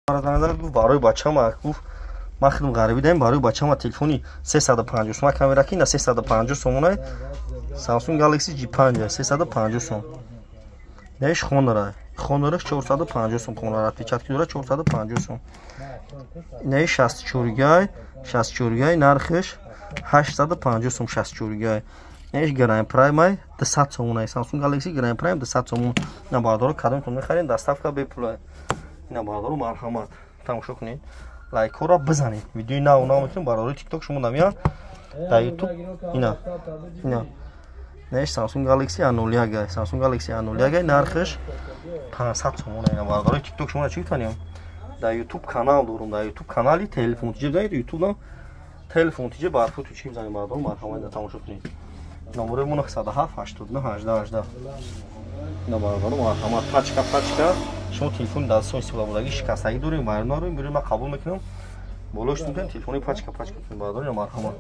Маро занг зад, гуфт, барои бачама, гуфт, ман хидм ғарибӣ даем, барои бачама телефони 350 сум камера ки на 350 сомона, Samsung Galaxy J5 350 сом. Наиш хонара. Хонараш 450 сом, хонара отпечатки дора, 450 сом. Инаи 64 гай, 64 гай нархиш 850 сом, 64 гай. Наиш Grand Prime 200 сомона, Samsung Galaxy Grand Prime 200 сомон. На бардоро кадомтон мехарем, доставка бепул. Ина бардоро, марҳамат, тамошо кунед. Лайкҳоро бизанед. Видеои нав нав мекунем, бародари TikTok шумо намеян. Дар YouTube ина. Ина. Наиш Samsung Galaxy A01 гай. Samsung Galaxy A01 гай, нархиш 500 сомон. Ина бародари TikTok шумо чӣ гуфтанем? Дар YouTube канал дорум, дар YouTube канали телефон тиҷе бизанед, YouTube дам телефон тиҷе барфу ту чӣ бизанед, бародаро, марҳамат, ина тамошо кунед. Номерои мо 907 89 18 18. Ина бародаро, марҳамат, пачка пачка шумо телефони дастон истифода бурдагӣ, шикастагӣ дорем, вайрон дорем, бирем, ман қабул мекунам. Болош мекунем, телефони пачка пачка бародаро, ина марҳамат.